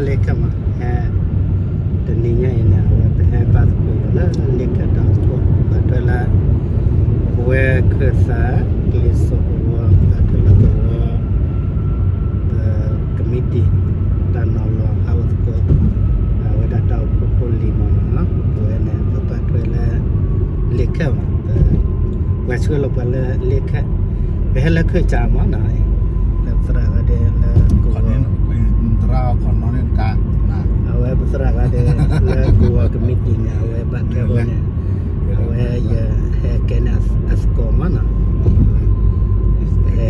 လ့ၣ်ခဲမး ဟဲ တနံၤညါအံၤန့ၣ် အဝဲပဟဲဘါသကိးယွၤလၢလ့ၣ်ခဲတၢ်အိၣ်ဖှိၣ် ဘၣ်ထွဲလၢ ပဝဲခၢၣ်သး ကလံၤစိးကဝီၤ ဘၣ်ထွဲလၢကဝီၤ ပကမံးတံာ် တၢ်နီၤလီၤဟးအိၣ်သကိး အဝဲဒၣ်တၢ်အိၣ်ဖှိၣ်ဖိလံၤမးနီၤ ပဝဲန့ၣ် ပဘၣ်ထွဲလၢ လ့ၣ်ခဲမး ပ ပှၤဆှၢလီၤပှၤလၢလ့ၣ်ခဲ ပဟဲလၢခၢၣ်စးမးနီၤ လၢပသရၣ်ဂၤဒဲးလၢကဝီၤ အဝဲပသရၣ်ဂၤဒဲးလၢကဝီၤကမံးတံာ်န့ၣ် အဝဲဘၣ်ထွဲအဃိန့ၣ် အဝဲယဟဲကဲန့ၣ်အသကိးမးနီၤ ပဟဲ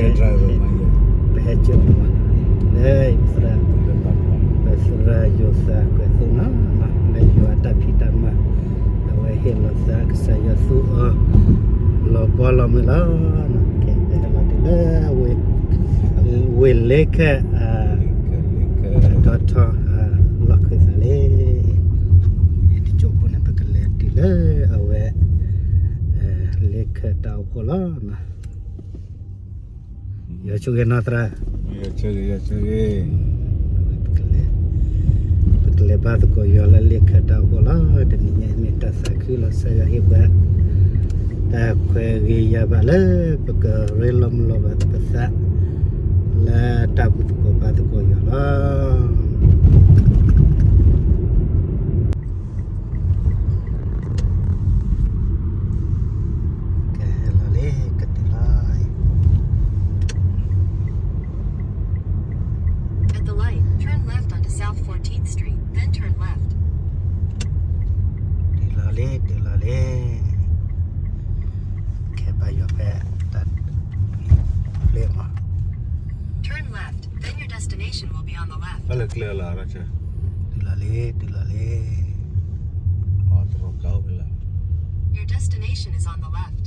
ပဟဲကၠိမးနီၤ လၢပသရၣ် ပသရၣ်ယိၤသးကွဲးသိနီၤ လၢယွၤအတၢ်ဖံးတၢ်မၤ အဝဲဟ့ၣ်လီၤသးကစၢ်ယွၤသူအီၤ လီၤဘီလီၤမုၢ်လီၤ ကဲ ပဟဲလီၤတုၤလၢ ဝ့ၢ်လ့ၣ်ခဲ ဒီထီ လီၢ်ခၢၣ်သးလံ တကၠိဖိန့ၣ် ပကလဲၤတုၤလၢအဝဲ လ့ၣ်ခဲတၢ်အိၣ်ဖှိၣ်လီၤ ယွၤဆိၣ်ဂ့ၤနီၢ်သရၣ် ယွၤဆိၣ်ဂ့ၤ ယွၤဆိၣ်ဂ့ၤ ပကလဲၤ ပကလဲၤဘါသကိးယွၤလၢလ့ၣ်ခဲတၢ်အိၣ်ဖှိၣ်လီၤ တနံၤညါအံၤမ့ၢ်တၢ်သးခုလီၤ ကစၢ်ယွၤဟ့ၣ်ပှၤ တၢ်ခွဲးဂ့ၤယာ်ဘၣ်လၢ ပကရ့လိာ်မုာ်လိာ်ဘၣ်ပသး လၢတၢ်ဘူၣ်သကိးဘါသကိးယွၤလီၤ ကဟဲလီၤလံ ကတုၤလီၤ At the light, turn left onto South fourteenth Street, then turn left. တုၤလီၤလံ တုၤလီၤလံ ကဲဘါယွၤဖဲ တၢ် လ့ၣ်မး Turn left, then your destination will be on the left. ဘၣ်လၢကျဲလီၤ တုၤလီၤလံ တုၤလီၤလံ Your destination is on the left.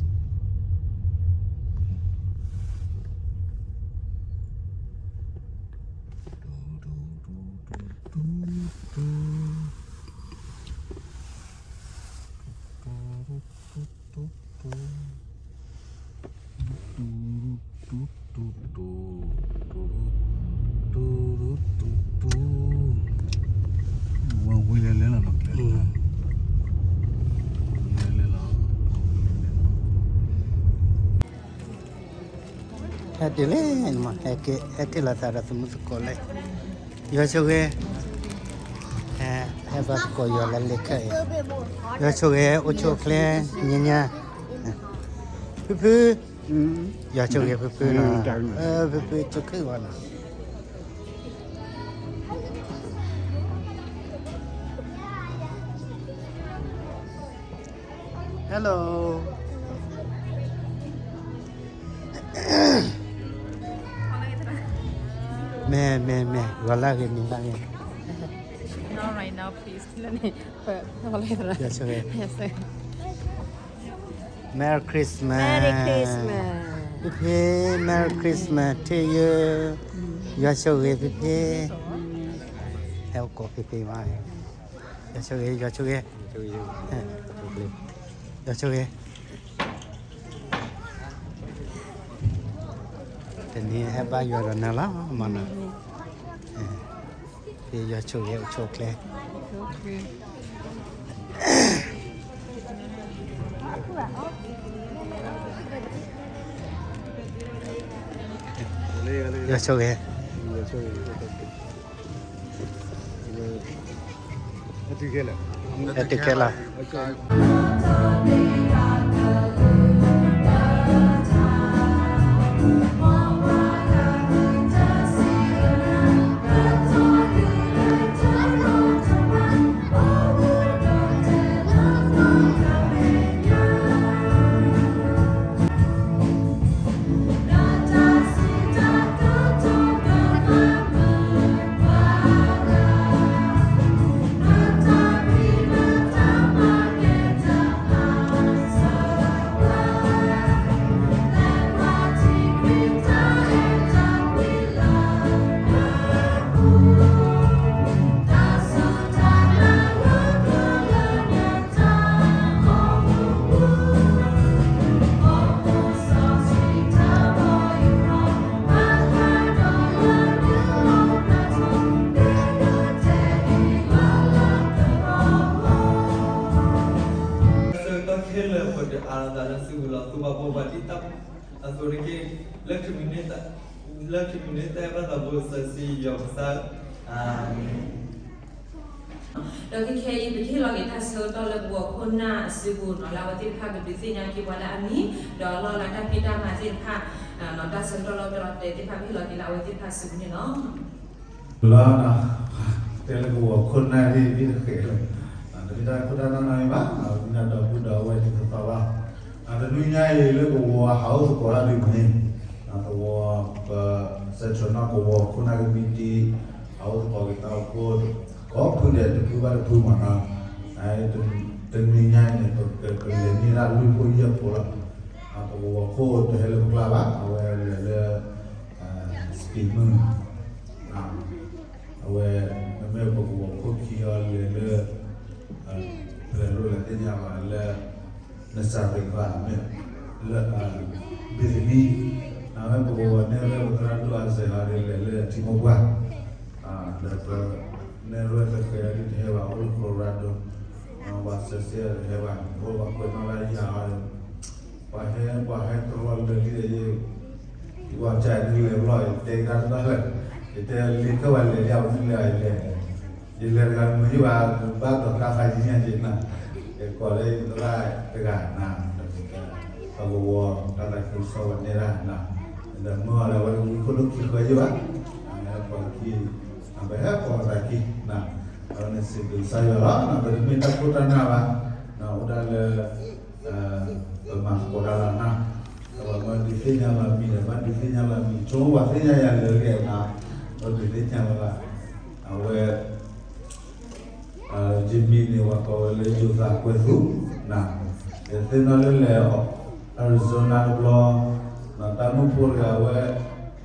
ဝဲဝံၤလဲၤလဲၤလီၤ ဟဲတုၤလံ ဟဲက့ၤ ဟဲက့ၤလီၤသးဒီးသမူသကိးလံ ယွၤဆိၣ်ဂ့ၤ ဟဲဘါသကိးယွၤလၢလ့ၣ်ခဲအံၤ ယွၤဆိၣ်ဂ့ၤ အိၣ်ဆူၣ်အိၣ်ချ့ ညါညါ ဖုဖု ယွၤဆိၣ်ဂ့ၤဖုဖုနီၤ ဖုဖုဆိၣ်ဂ့ၤဝဲနီၤ Hello မ့ၢ် မ့ၢ် မ့ၢ် ဂီၤလၢဂ့ၤ နံၤလၢဂ့ၤ Not right now, please. ယွၤဆိၣ်ဂ့ၤ Merry Christmas. Merry Christmas. ဖံဖံ Merry Christmas to you. ယွၤဆိၣ်ဂ့ၤဖံဖံ ဟဲအိၣ်ကိးဖံဖံမး ယွၤဆိၣ်ဂ့ၤ ယွၤဆိၣ်ဂ့ၤ ယွၤဆိၣ်ဂ့ၤ တနံၤဟဲဘါယွၤဒီးနၤလီၤ မနီၤ ဖံယွၤဆိၣ်ဂ့ၤ အိၣ်ဆူၣ်အိၣ်ချ့ ယွၤဆိၣ်ဂ့ၤ ဟဲတုၤခဲလၢာ် လၢခံမံၤန့ၣ် လၢခံမံၤန့ၣ် တၢ်အဲၣ်ဘၣ်သးဖိစီဆှံယွၤပကစၢ်, အၤမ့ၣ်. ဒီးခဲခဲအံၤ ပကဟ့ၣ်လီၤက့ၤတၢ်ဆၢကတီၢ်လၢပဂီၤခိၣ်နၢ်အစုပူၤနီၤ လၢအဝဲသ့ၣ်တဖၣ်ကဒုးသ့ၣ်ညါက့ၤပှၤလၢအမံၤ ဒီးအလီၢ်လၢတၢ်ဖံးတၢ်မၤသ့ၣ်တဖၣ်, တၢ်ဆၢကတီၢ်လၢပတဲသ့ၣ်တဖၣ် ပဟ့ၣ်လီၤက့ၤလၢအဝဲသ့ၣ်တဖၣ်အစုပူၤန့ၣ်လီၤ. လီၤ, တဲလၢပဂီၤခိၣ်နၢ်ဒ်တဃဲးလီၤ, တမ့ၢ်တၢ်ခိၣ်တၢ်နၢ်နီတမံၤဘၣ်, မ့ၢ်ဒၣ်ဒီပုၢ်ဒီဝဲၢ်တသီဘၣ်. တနွံညါအံၤလၢကဝီၤဟးအိၣ်သကိးတၢ်ဒ်မ့ၢ်န့ၣ်, သဝီပစဲးထီၣ်နီၢ်ကဝီၤခိၣ်နၢ်ကမံးတံာ် ဟးအိၣ်သကိးက့ၤတၢ်အိၣ်ဖှိၣ် ကိးဖုဒဲးတဖုဘၣ်တဖုမးနီၤ, တနွံညါအံၤန့ၣ် ပလဲၤန့ၢ်ဒၣ်လွံၢ်ဖှိၣ်ယဲၢ်ဖှိၣ်လီၤ. ပကဝီၤခိၣ်တဟဲလၢပကျါဘၣ်, အဝဲလဲၤလၢ စပံးမုၢ်, အဝဲ မ့မ့ၢ်ပကဝီၤခိၣ်ခံအီၤလဲၤလၢ ပလဲၤလိၣ်လဲၤသ့ၣ်ညါဘၣ်လၢ နစၤရ့းဘၣ်မ့ၢ် လၢ ဘ့းသနံ, မ့ၢ်ပကဝီၤနဲၣ်ရွဲၣ်ပသရၣ်ဒိၣ်အစဲးအီၤဒ်လဲၣ်လၢထံမိၢ်ပှၢ်, ဒီးပနဲၣ်ရွဲၣ်သဃဲးအီၤဒ်တဟဲဘၣ်အိၣ်လၢ Colorado, ပှၤစဲးစဲးတဟဲဘၣ် အိၣ်ပှၤကွဲးနီၣ်လၢယၤအီၤဒီး ပှၤဟဲ ပှၤဟဲတရီလၢာ်လံဒီး ယ ယကွၢ်ကနုာ်လဲၤဘျီ ယတဲကဒါတဘၣ်လၢာ်, ယတဲလံခဲဝဲလဲၤလံ အဝဲသ့ၣ်လဲၤယလဲၤ, ယလဲၤတဂၤမုာ်ယဘၣ် ဘၣ်ဒီးတၢ်ဖးယံၤညါက့ၤနၤ, ယကိးလၢယသရၣ်တဂၤနၤ, ပကဝီၤတၢ်သးခုကစီၣ်ဝဲနဲၣ်တၢ်နၤ, ဒီးမၢအီၤဒီး အဝဲတဝံခိၣ်ဒိၣ်ခံဃၢယဘၣ်, ပှၤခံ ပဟဲပိာ်သးခံနၤ, အဝဲန့ၣ်စံးဘျုးကစၢ်ယွၤလီၤ, ပတမ့ၢ်တၢ်ခိၣ်တၢ်နၢ်ဘၣ်, အိၣ်ဒၣ်လၢ ပမၤသကိးတၢ်လီၤနၤ, ပမၤဒုးသ့ၣ်ညါလီၤမံၤဒီး မၤဒုးသ့ၣ်ညါလီၤမံၤ ဆိပှၤသ့ၣ်ညါယၤလၢာ်ဂ့ၤနၤ, ပဒုးသ့ၣ်ညါလီၤလၢ်, အဝဲ ယမံၤန့ၣ် ပှၤကိးဝဲလၢယိၤသးကွဲးသူနၤ, ယသ့ၣ်နီၣ်လၢလဲၤ Arizona တဘျီ, တၢ်မုၣ်ဖိတဂၤဝဲ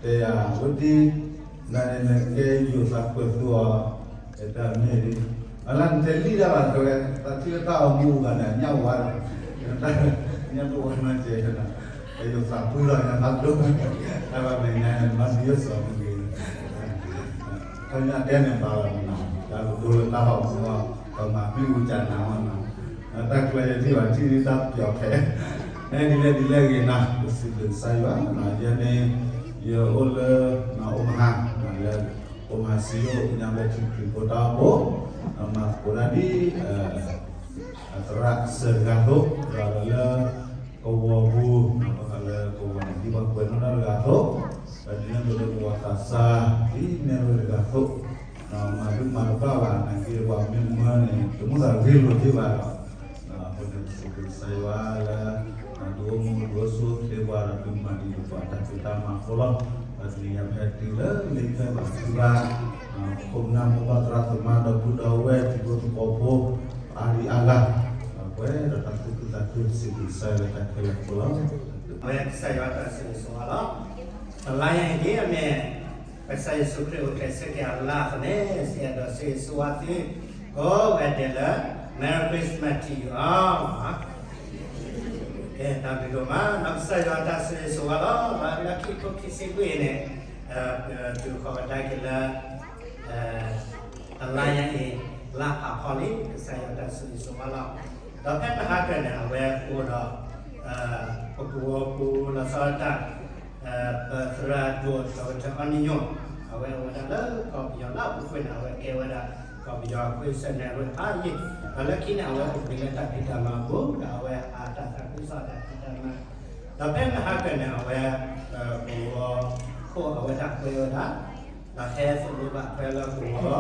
တဲယၤ ဝဲဒ် နၤန့ၣ်နကဲယိၤသးကွဲးသူအီၤ, ယတဲမ့ၢ်ဒ်, အလၢနတဲလံတၢ်ဘၣ်တဲဝဲ သးထံၣ်လၢတၢ်အိၣ်မူအဂၤန့ၣ် အညၣ်ဝါဒီး, ညၣ်တဝါမၤစဲး, ယိၤသးပှံၢ်လီၤညါသးဒိၣ်, တၢ်ဘၣ်မဲာ်ညါန့ၣ် မၤဒုးယိၣ်စီၤမ့ၢ်ဂ့ၤ, ခီညါတဲန့ၣ်ဘၣ်လီၤနၤ, တၢ်ကဒိလၢတၢ်ဟီၣ်မူအီၤ, ပမၤမ့ၣ်အူကၢ်နၤမးနၤ, တၢ်ကျဲယထံၣ်ဘၣ်ထံၣ်လံတၢ်ပျီၤဖဲ, ဒ်လဲၣ်ဒ်လဲၣ်ဂ့ၤနၤ, ပစံးဘျုးကစၢ်ယွၤ, ယဲန့ၣ် ယအိၣ်လၢ Omaha လၢ Omaha စံယိၣ် ကညီဘျၢထံခရံာ်ဖိတၢ်အိၣ်ဖှိၣ်, မၤသကိးတၢ်ဒ် သရၣ်စၢၤတဂၤအသိး, ဒီးလၢ ကဝီၤပူၤ, ဘၣ်ဃးလၢကဝီၤန့ၣ် ဒ်ပှၤကွဲးနီၣ်တၢ်တဂၤအသိး, ဒီးဒ်န့ၣ်အသိးလၢကဝီၤသးစၢ် ဒ်နဲၣ်ရွဲၣ်တဂၤအသိး, မၤဒုးမၤတဘၣ်ဘၣ် နာ်က့ပှၤမ့ၢ်မၢန့ၣ် တမုာ်သးဂ့ၤလိာ်က့ၤဘၣ်ဒီး, အဃိန့ၣ် ပစံးဘျုးကစၢ်ယွၤလၢ ဒုးအိၣ်မူဒုးအိၣ်ဆူၣ်အိၣ်ချ့ပှၤဒီး ဒုးမၤဒံးပှၤတၢ်ဖံးတၢ်မၤအဃိလီၤ. ဒီးတနံၤညါဖဲတုၤလၢလၢခဲဘၣ်ထုကဖၣ် ခိၣ်နၢ်မိၢ်ပၢ်သရၣ်သမါဒီပုၢ်ဒီဝဲၢ်တံၤဖိသကိးဖိ အါဒံအါဂၤ, ဒီးပှဲၤဒီးတၢ်သူၣ်ခုသးခု စံးဘျုးကစၢ်ယွၤလၢတၢ်ခဲလၢာ်အဃိလီၤ. အဝဲကစၢ်ယွၤတၢ်ဆိၣ်ဂ့ၤဆိၣ်ဝါလီၤ. တလါညါအံၤဒ်အမ့ၢ် ကစၢ်ယ့ၣ်ၡူးခရံာ်အိၣ်ဖျဲၣ်ဆၢက့ၤအလါအဃိန့ၣ် စံးအဲၣ်ဒိးဆိၣ်ဂ့ၤဆိၣ်ဝါသု ကိးဂၤဒဲးလၢ Merry Christmas to you all. ကဲ တၢ်ဘျုးဒိၣ်မး ဒီးကစၢ်ယွၤတၢ်ဆိၣ်ဂ့ၤဆိၣ်ဝါလီၤ. လၢခံထိခံဆံလွံၢ်အံၤန့ၣ် တုၤဃီၤဝဲဒၣ်က့ၤလၢ တလါညါအံၤ လါဖးဖီလံ ကစၢ်ယွၤတၢ်ဆိၣ်ဂ့ၤဆိၣ်ဝါလီၤ. ဒီးဖဲမဟါကၢၢ်န့ၣ် အဝဲအိၣ်ဒီး ပကဝီၤပူၤလီၤဆီဒၣ်တၢ် ပသရၣ်ဒိၣ် ဒီကထၢၣ်အီနံၣ်ညိၣ် အဝဲအိၣ်ဝဲဒၣ်လၢကီၢ်ပယီၤလၢအပူၤကွံာ်န့ၣ် အဝဲကဲဝဲဒၣ် ကီၢ်ပယီၤအခွဲးစဲးနဲၣ်ရွဲၣ်ဖးယံာ် ဒီးလၢခံန့ၣ် အဝဲအိၣ်ဘှံးလၢတၢ်ဖံးတၢ်မၤအပူၤ ဒီးအဝဲဟးတၢ်သးခုကစီၣ်တၢ်ဖံးတၢ်မၤ ဒီးဖဲမဟါကၢၢ်န့ၣ် အဝဲ ပဝီၤခိၣ်အဝဲဒၣ်ကွဲဝဲဒၣ် ဒီးဟဲသိၣ်လိဘၣ်ထွဲလၢပဝီၤ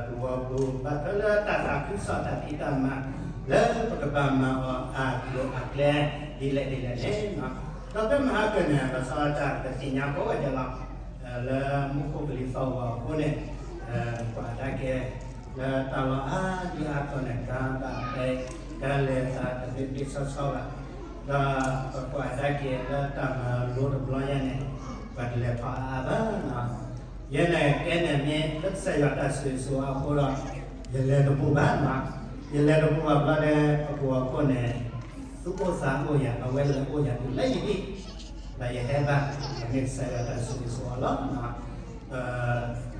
ပဝီၤပူၤ ဘၣ်ထွဲလၢတၢ်သးခုကစီၣ်တၢ်ဖံးတၢ်မၤ လၢပကဘၣ်မၤအီၤအကျိၤအကျဲ ဒ်လဲၣ်ဒ်လဲၣ်န့ၣ် ဒီးဖဲမဟါကၢၢ်န့ၣ် လီၤဆီဒၣ်တၢ်ကသ့ၣ်ညါကိးဂၤဒဲးလီၤ. လၢမူခိၣ်ကလံၤသီၣ်ဂီၤအဃိန့ၣ် ပကွၢ်ဒၣ်က့ၤ လၢတၢ်လီၢ်အါဒံအါကီၢ်န့ၣ် တၢ်ဘၣ်ပဲ တၢ်လဲၤသးတဘျ့ဘျ့ဆှီဆှီဘၣ်. ဒီးပကွၢ်ဒၣ်က့ၤလၢတၢ်မၤလိတဘျီညါန့ၣ် ပှၤတလဲၤထီၣ်အါအါဘၣ်နီၤ. ယဲန့ၣ်ကဲန့ၣ်မ့ၢ်လၢကစၢ်ယွၤတၢ်ဆိၣ်ဂ့ၤဆိၣ်ဝါအဃိဒီး ယလဲၤတပူၤဘၣ်နီၤ. ယလဲၤတပူၤဘၣ်ဘျီဒီး ပကဝီၤခိၣ်န့ၣ် သူၣ်အိၣ်သးအိၣ်ယၤ အဝဲလဲၤအိၣ်ယၤတုၤလၢယဟံၣ် ဒီးယဟဲဘၣ် မ့ၢ်ကစၢ်ယွၤတၢ်ဆိၣ်ဂ့ၤဆိၣ်ဝါလီၤ.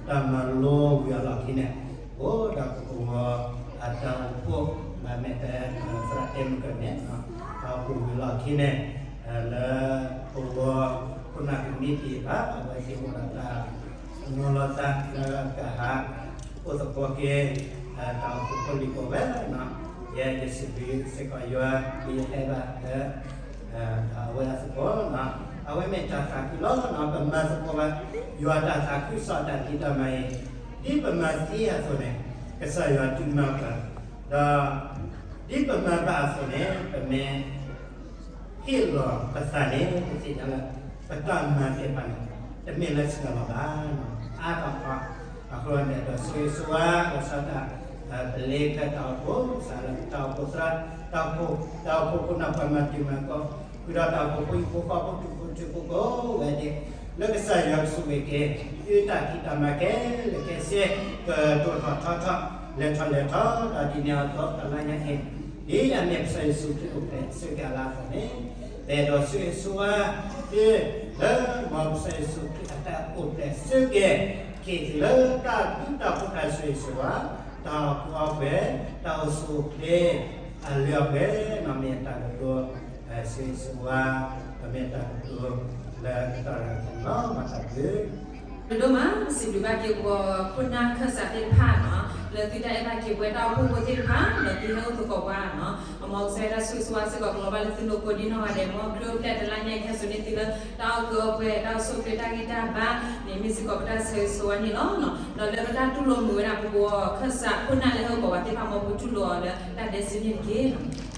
တၢ်မၤလိဝံၤအလီၢ်ခံန့ၣ် အိၣ်ဒီးပကဝီၤအတၢ်အိၣ်ဖှိၣ် မ့ၢ်တဲသရၣ်တဲမုၢ်ကၢၢ်န့ၣ် တၢ်အိၣ်ဖှိၣ်ဝံၤအလီၢ်ခံန့ၣ် လၢပဝီၤ ခိၣ်နၢ်ကမံးတံာ်ဘၣ် အဝဲသ့ၣ်အိၣ်ဒီးတၢ်နီၤလီၤသးလၢကဟး အိၣ်သကိးက့ၤ တၢ်အိၣ်ဖှိၣ်ဖိလံၤဖိဝဲလီၤ. ယဲယစံးဘျုးစ့ၢ်ကီးယွၤ ဒ်ယဟဲဘၣ်လၢ အဝဲအသကိး, အဝဲမ့ၢ်တၢ်သးခုလီၤ. ပမၤသကိးဘၣ် ယွၤတၢ်သးခုကစီၣ်တၢ်ဖံးတၢ်မၤအံၤ ဒ်ပမၤသ့အသိးန့ၣ် ကစၢ်ယွၤဒုးမၤပှၤ, ဒီး ဒ်ပမၤဘၣ်အသိးန့ၣ် ပမ့ၢ် ဟ့ၣ်လီၤပသးန့ၣ် ပသ့ၣ်ညါလၢ ပတၢ်မၤသ့ၣ်တဖၣ်န့ၣ် တမ့ၢ်လၢဆှၢလီၤဘၣ်, အါထီၣ်အါထီၣ် အဃိန့ၣ်ဒီး ဆိၣ်ဂ့ၤဆိၣ်ဝါ ကစၢ်တၢ် ပလ့ခဲတၢ်အိၣ်ဖှိၣ် စးလၢတၢ်အိၣ်ဖှိၣ်သရၣ် တၢ်အိၣ်ဖှိၣ် တၢ်အိၣ်ဖှိၣ်ခိၣ်နၢ်ပှၤမၤတံၤမၤသကိး ဃုာ်ဒီးတၢ်အိၣ်ဖှိၣ်ဖိဟံၣ်ဖိဃီဖိ ထူဖိထူဖိကိးဂၤဒဲး လၢကစၢ်ယွၤကဆိၣ်ဂ့ၤက့ၤ သုတၢ်ဖံးတၢ်မၤခဲလၢာ်ခဲဆ့ ကတိၤထီၣ်ထီထီၣ် လဲၤထီၣ်လဲၤထီၣ် ဒီးဒ်န့ၣ်အသိး တလါညါအံၤ ဒ်အမ့ၢ်ကစၢ်ယ့ၣ်ၡူးခရံာ်အိၣ်ဖျဲၣ်ဆၢက့ၤအလါအသိးန့ၣ် ပအဲၣ်ဒိးဆိၣ်ဂ့ၤဆိၣ်ဝါ သုလၢ မ်ကစၢ်ယ့ၣ်ၡူးခရံာ်အတၢ်အိၣ်ဖျဲၣ်ဆၢက့ၤ က့ၤသုလၢတၢ်ဘျုးတၢ်ဖှိၣ်တၢ်ဆိၣ်ဂ့ၤဆိၣ်ဝါ တၢ်အီၣ်ကူအီပှဲၤ တၢ်အိၣ်ဆူၣ်အိၣ်ချ့ အလုၢ်အပှ့ၤ မ့ၢ်တၢ်ကတိၤ ဆိၣ်ဂ့ၤဆိၣ်ဝါ မ့ၢ်တၢ်ကတိၤ လၢကတီၢ်ရၤတၢ်လီၤ မၤတၢ်ဘျုး ဒိၣ်ဒိၣ်မး ပစံးဘျုးဘၣ်က့ၤပခိၣ်နၢ်ခၢၣ်စးသ့ၣ်တဖၣ်နီၤ လၢသုတၢ်အဲၣ်ဘၣ်က့ၤပဝဲတၢ်အိၣ်ဖှိၣ်ဖိသ့ၣ်တဖၣ် လၢသုဟဲအိၣ်သကိးပှၤနီၤ မ်ကစၢ်ယွၤတၢ်ဆိၣ်ဂ့ၤဆိၣ်ဝါစ့ၢ်ကီးကလီၤဘၣ်လၢသုလိၤကိးဒ်နီၢ်ဂၤဒဲး မ်ခရံာ်အိၣ်ဖျဲၣ်တလါညါအံၤ ခဲစိၤန့ၢ်သုလၢတၢ်အီၣ်ကူအီပှဲၤ တၢ်အိၣ်ဆူၣ်အိၣ်ချ့တၢ်ဂံၢ်တၢ်ဘါန့ၣ် မ့ၢ်စ့ၢ်ကီးပတၢ်ဆိၣ်ဂ့ၤဆိၣ်ဝါန့ၣ်လီၤ. ဒီးလၢပတၢ်တူၢ်လိာ်မုာ်ဝဲဒၣ်ပခိၣ်နၢ်ခၢၣ်စးခိၣ်နၢ်လၢဟဲအိၣ်သကိးပှၤသ့ၣ်တဖၣ် မ်ပတူၢ်လိာ်အီၤလၢတၢ်ဒဲးစုန့ၣ်တက့ၢ်နီၤ